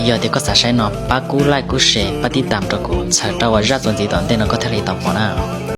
Yog tias koj xav saib no pab kuv like, kuv share, pab tib tam rau kuv txhawm rau uas zaj txuas ntxiv tom ntej no koj thiaj li tau pom na.